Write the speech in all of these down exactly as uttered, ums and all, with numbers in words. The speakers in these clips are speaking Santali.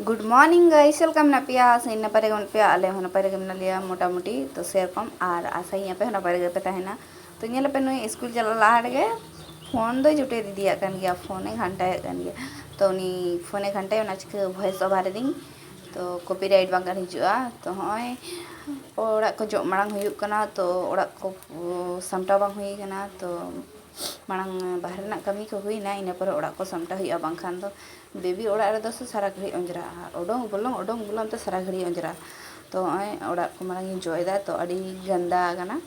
Good morning guys, ᱪᱮᱫ ᱞᱮᱠᱟ ᱢᱮᱱᱟᱜ ᱯᱮᱭᱟ? ᱥᱮ ᱱᱟᱯᱟᱭ ᱨᱮᱜᱮ ᱢᱮᱱᱟᱜ ᱯᱮᱭᱟ? ᱟᱞᱮ ᱦᱚᱸ ᱱᱟᱯᱟᱭ ᱨᱮᱜᱮ ᱢᱮᱱᱟᱜ ᱞᱮᱭᱟ ᱢᱚᱴᱟᱢᱩᱴᱤ᱾ ᱛᱚ ᱥᱮᱨᱚᱠᱚᱢ ᱟᱨ ᱟᱥᱟᱭᱟᱹᱧ ᱟᱯᱮ ᱦᱚᱸ ᱱᱟᱯᱟᱭ ᱨᱮᱜᱮ ᱯᱮ ᱛᱟᱦᱮᱱᱟ᱾ ᱛᱚ ᱧᱮᱞ ᱟᱯᱮ, ᱱᱩᱭ ᱥᱠᱩᱞ ᱪᱟᱞᱟᱜ ᱞᱟᱦᱟ ᱨᱮᱜᱮ ᱯᱷᱳᱱ ᱫᱚᱭ ᱡᱚᱴᱮᱫ ᱤᱫᱤᱭᱟᱜ ᱠᱟᱱ ᱜᱮᱭᱟ, ᱯᱷᱳᱱᱮ ᱜᱷᱟᱱᱴᱟᱭᱮᱫ ᱠᱟᱱ ᱜᱮᱭᱟ᱾ ᱛᱚ ᱩᱱᱤ ᱯᱷᱳᱱᱮ ᱜᱷᱟᱱᱴᱟᱭᱟ, ᱚᱱᱟ ᱪᱤᱠᱟᱹ voice over ᱮᱫᱤᱧ, ᱛᱚ copyright ᱵᱟᱝ ᱠᱟᱱ ᱦᱤᱡᱩᱜᱼᱟ᱾ ᱛᱚ ᱦᱚᱸᱜᱼᱚᱭ ᱚᱲᱟᱜ ᱠᱚ ᱡᱚᱜ ᱢᱟᱲᱟᱝ ᱦᱩᱭᱩᱜ ᱠᱟᱱᱟ, ᱛᱚ ᱚᱲᱟᱜ ᱠᱚ ᱥᱟᱢᱴᱟᱣ ᱵᱟᱝ ᱦᱩᱭ ᱠᱟᱱᱟ᱾ ᱛᱚ ᱢᱟᱲᱟᱝ ᱵᱟᱦᱨᱮ ᱨᱮᱱᱟᱜ ᱠᱟᱹᱢᱤ ᱠᱚ ᱦᱩᱭᱱᱟ, ᱤᱱᱟᱹ ᱯᱚᱨᱮ ᱚᱲᱟᱜ ᱠᱚ ᱥᱟᱢᱴᱟᱣ ᱦᱩᱭᱩᱜᱼᱟ, ᱵᱟᱝᱠᱷᱟᱱ ᱫᱚ ᱵᱮᱵᱤ ᱚᱲᱟᱜ ᱨᱮᱫᱚ ᱥᱮ ᱥᱟᱨᱟ ᱜᱷᱟᱹᱲᱤᱡ ᱚᱸᱡᱽᱨᱟᱜᱼᱟ, ᱚᱰᱚᱝ ᱵᱚᱞᱚᱝ ᱚᱰᱚᱝ ᱵᱚᱞᱚᱝ ᱛᱮ ᱥᱟᱨᱟ ᱜᱷᱟᱹᱲᱤᱡ ᱚᱸᱡᱽᱨᱟᱜᱼᱟ᱾ ᱛᱚ ᱱᱚᱜᱼᱚᱭ ᱚᱲᱟᱜ ᱠᱚ ᱢᱟᱲᱟᱝ ᱤᱧ ᱡᱚᱜ ᱮᱫᱟ, ᱛᱚ ᱟᱹᱰᱤ ᱜᱟᱱᱫᱟ ᱟᱠᱟᱱᱟ᱾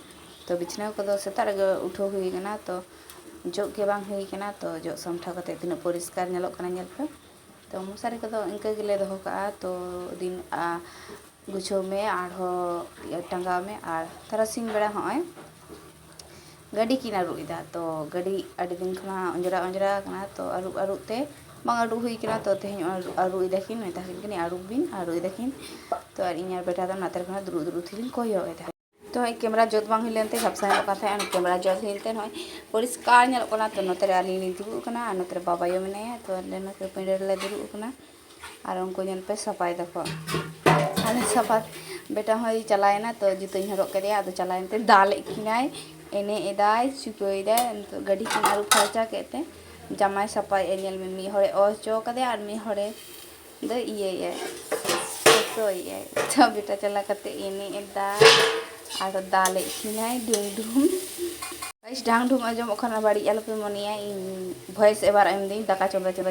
ᱛᱚ ᱵᱤᱪᱷᱱᱟᱹ ᱠᱚᱫᱚ ᱥᱮᱛᱟᱜ ᱨᱮᱜᱮ ᱩᱴᱷᱟᱹᱣ ᱦᱩᱭ ᱠᱟᱱᱟ, ᱛᱚ ᱡᱚᱜ ᱜᱮ ᱵᱟᱝ ᱦᱩᱭ ᱠᱟᱱᱟ᱾ ᱛᱚ ᱡᱚᱜ ᱥᱟᱢᱴᱷᱟᱣ ᱠᱟᱛᱮ ᱛᱤᱱᱟᱹᱜ ᱯᱚᱨᱤᱥᱠᱟᱨ ᱧᱮᱞᱚᱜ ᱠᱟᱱᱟ ᱧᱮᱞ ᱯᱮ᱾ ᱛᱚ ᱢᱚᱥᱟᱨᱤ ᱠᱚᱫᱚ ᱤᱱᱠᱟᱹ ᱜᱮᱞᱮ ᱫᱚᱦᱚ ᱠᱟᱜᱼᱟ᱾ ᱛᱚ ᱫᱤᱱ ᱟ, ᱜᱩᱪᱷᱟᱹᱣ ᱢᱮ, ᱟᱨᱦᱚᱸ ᱤᱭᱟᱹ ᱴᱟᱸᱜᱟᱣ ᱢᱮ, ᱟᱨ ᱛᱟᱨᱟᱥᱤᱧ ᱵᱮᱲᱟ ᱦᱚᱸᱜᱼᱚᱭ ᱜᱟᱹᱰᱤ ᱠᱤᱱ ᱟᱹᱨᱩᱵ ᱮᱫᱟ᱾ ᱛᱚ ᱜᱟᱹᱰᱤ ᱟᱹᱰᱤ ᱫᱤᱱ ᱠᱷᱚᱱᱟᱜ ᱚᱸᱡᱽᱨᱟ ᱚᱸᱡᱽᱨᱟ ᱠᱟᱱᱟ, ᱛᱚ ᱟᱹᱨᱩᱵ ᱟᱹᱨᱩᱵ ᱛᱮ ᱵᱟᱝ ᱟᱹᱨᱩᱵ ᱦᱩᱭ ᱠᱟᱱᱟ᱾ ᱛᱚ ᱛᱮᱦᱮᱧ ᱟᱹᱨᱩᱵ ᱮᱫᱟ ᱠᱤᱱ, ᱢᱮᱛᱟ ᱠᱤᱱ ᱠᱟᱹᱱᱟᱹᱧ ᱟᱹᱨᱩᱵ ᱵᱤᱱ, ᱟᱹᱨᱩᱵ ᱮᱫᱟ ᱠᱤᱱ᱾ ᱛᱚ ᱟᱨ ᱤᱧ ᱟᱨ ᱵᱮᱴᱟ ᱫᱚ ᱱᱚᱛᱮ ᱨᱮ ᱠᱷᱚᱱᱟᱜ ᱫᱩᱲᱩᱵ ᱫᱩᱲᱩᱵ ᱛᱮᱞᱤᱧ ᱠᱚᱭᱚᱜ ᱮᱫᱟ᱾ ᱛᱚ ᱱᱚᱜᱼᱚᱭ ᱠᱮᱢᱨᱟ ᱡᱩᱛ ᱵᱟᱝ ᱦᱩᱭ ᱞᱮᱱᱛᱮ ᱡᱷᱟᱯᱥᱟ ᱧᱮᱞᱚᱜ ᱠᱟᱱ ᱛᱟᱦᱮᱸᱫ, ᱠᱮᱢᱨᱟ ᱡᱩᱛ ᱦᱩᱭᱮᱱᱛᱮ ᱱᱚᱜᱼᱚᱭ ᱯᱚᱨᱤᱥᱠᱟᱨ ᱧᱮᱞᱚᱜ ᱠᱟᱱᱟ᱾ ᱛᱚ ᱱᱚᱛᱮ ᱨᱮ ᱟᱹᱞᱤᱧ ᱞᱤᱧ ᱫᱩᱲᱩᱵ ᱟᱠᱟᱱᱟ ᱟᱨ ᱱᱚᱛᱮ ᱨᱮ ᱵᱟᱵᱟᱭᱳ ᱢᱮᱱᱟᱭᱟ᱾ ᱛᱚ ᱟᱞᱮ ᱱᱚᱛᱮ ᱯᱤᱸᱰᱟᱹ ᱨᱮᱞᱮ ᱫᱩᱲᱩᱵ ᱟᱠᱟᱱᱟ ᱟᱨ ᱩᱱᱠᱩ ᱧᱮᱞ ᱯᱮ ᱥᱟᱯᱷᱟᱭ ᱫᱟᱠᱚ᱾ ᱟᱞᱮ ᱥᱟᱯᱷᱟ, ᱵᱮᱴᱟ ᱦᱚᱸᱭ ᱪᱟᱞᱟᱣᱮᱱᱟ, ᱛᱚ ᱡᱩᱛᱟᱹᱧ ᱦᱚᱨᱚᱜ ᱠᱮᱫᱮᱭᱟ, ᱟᱫᱚ ᱪᱟᱞᱟᱣᱮᱱᱛᱮ ᱫᱟᱞᱮᱫ ᱠᱤᱱᱟᱭ, ᱮᱱᱮᱡ ᱮᱫᱟᱭ, ᱪᱤᱠᱟᱹᱭᱮᱫᱟᱭ᱾ ᱱᱤᱛᱚᱜ ᱜᱟᱹᱰᱤ ᱠᱤᱱ ᱟᱹᱨᱩᱵ ᱯᱷᱟᱨᱪᱟ ᱠᱮᱫ ᱛᱮ ᱡᱟᱢᱟᱭ ᱥᱟᱯᱷᱟᱭᱮᱫᱼᱟ᱾ ᱧᱮᱞ ᱢᱮ, ᱢᱤᱫ ᱦᱚᱲᱮ ᱚ ᱦᱚᱪᱚ ᱠᱟᱫᱮᱭᱟ ᱟᱨ ᱢᱤᱫ ᱦᱚᱲᱮ ᱫᱚ ᱤᱭᱟᱹᱭᱮᱫᱼᱟᱭ, ᱥᱚᱥᱚᱭᱮᱫᱼᱟᱭ᱾ ᱛᱚ ᱵᱮᱴᱟ ᱪᱟᱞᱟᱣ ᱠᱟᱛᱮ ᱮᱱᱮᱡ ᱮᱫᱟ ᱟᱨ ᱫᱟᱞᱮᱫ ᱠᱤᱱᱟᱭ ᱰᱷᱩᱢ ᱰᱷᱩᱢ᱾ Guys, ᱰᱷᱟᱝ ᱰᱷᱩᱢ ᱟᱸᱡᱚᱢᱚᱜ ᱠᱷᱟᱱ ᱵᱟᱹᱲᱤᱡ ᱟᱞᱚᱯᱮ ᱢᱚᱱᱮᱭᱟ, ᱤᱧ voice over ᱮᱢ ᱫᱟᱹᱧ ᱫᱟᱠᱟ ᱪᱚᱸᱫᱟ ᱪᱚᱸᱫᱟ